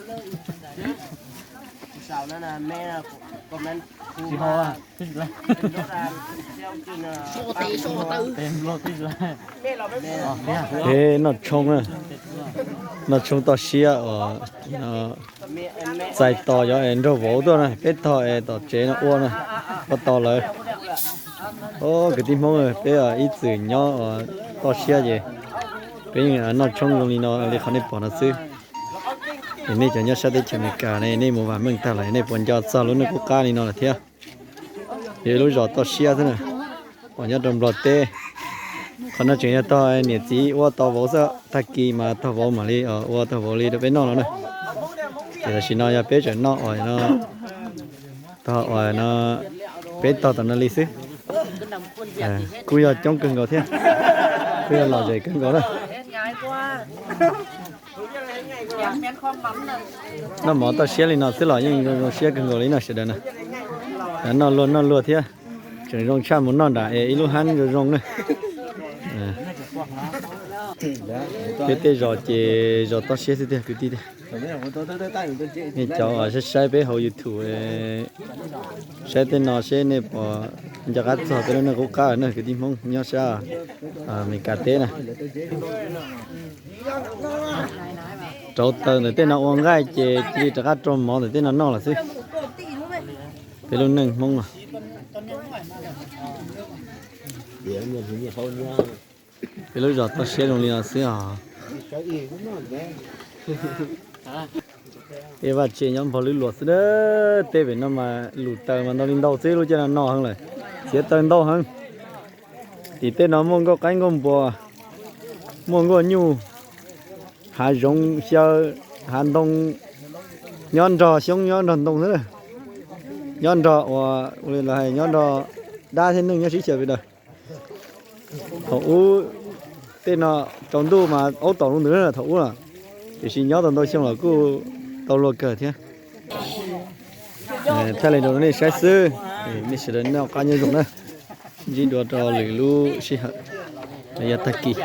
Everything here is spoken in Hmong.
Peb noj tshoob na, noj tshoob toj siab uas txais tos yuav es nraug vauv tuaj na, peb tog es tom tsev no ua na, ua tos lawv. Kwv tij Hmoob, peb ib txwm nyob toj siab ces peb yeej noj tshoob zoo li no li qhov nej pom no xwb. Es nej cov nyob sab teb chaws Amelikas ne, nej mus vam meej tag lawm nej puas nco txog lub neej qub qab li no lawm thiab? Yog ib lub zos toj siab xwb na, uas nyob rau Nplog teb. Qhov no tseem yog tog niam txiv ua tau vauv xwb, tag kis mas tog vauv mam li ua tog vauv li rau peb noj no na. Ces tam sim no yog peb tseem noj uas no, tog uas no, peb tog tom no li xwb. Kuj yog coob kawg nkaus thiab, kuj yog lom zem kawg nkaus na. Noj mov toj siab li no xwb los yeej zoo zoo siab kawg nkaus li no sawv daws na. Noj luag noj luag thiab, tseem zoo tshaj mus noj nram es ib lub hab zoo zoo na. Peb tej zos ces zos toj siab xwb tiag kwv tij tiag. Nej cov uas saib saib peb hauv YouTube, saib tej no seb nej puas nco qab txog peb lub neej qub qab na kwv tij Hmoob nyob sab Amelikas teb na. Rauv taws ntawm tej no ua nqaij ces cia li rov qab rau mov ntawm tej no noj lawm xwb. Peb lub neej Hmoob, peb lub zos toj siab zoo li no xwb os. Peb vaj tse nyob npog lwb luas xwb na. Tej pem no mas lus taws mas ntau li ntau xwb, lub caij no no heev lawm, txiav taws ntau heev. Tim tej no muaj nkauj qaib nkauj npua, muaj nkuaj nyuj, hav zoov xyaw, hav ntoo, nyob nrog xyoob nyob nrog ntoo xwb. Nyob nrog uas, hais nyob nrog dab thiab neeg nyob sib xyaw sawv daws. Thaum ub tej no tsaus ntuj mas aub tom lub ntawd thaum ub, tiam sis nyob tau ntau xyoo los kuj tau luag kawg thiab. Thaij li rau nej saib xwb, nej sawv daws noj qab nyob zoo na. Ntsib dua rau lwm lub sij hawm, yog tag kis.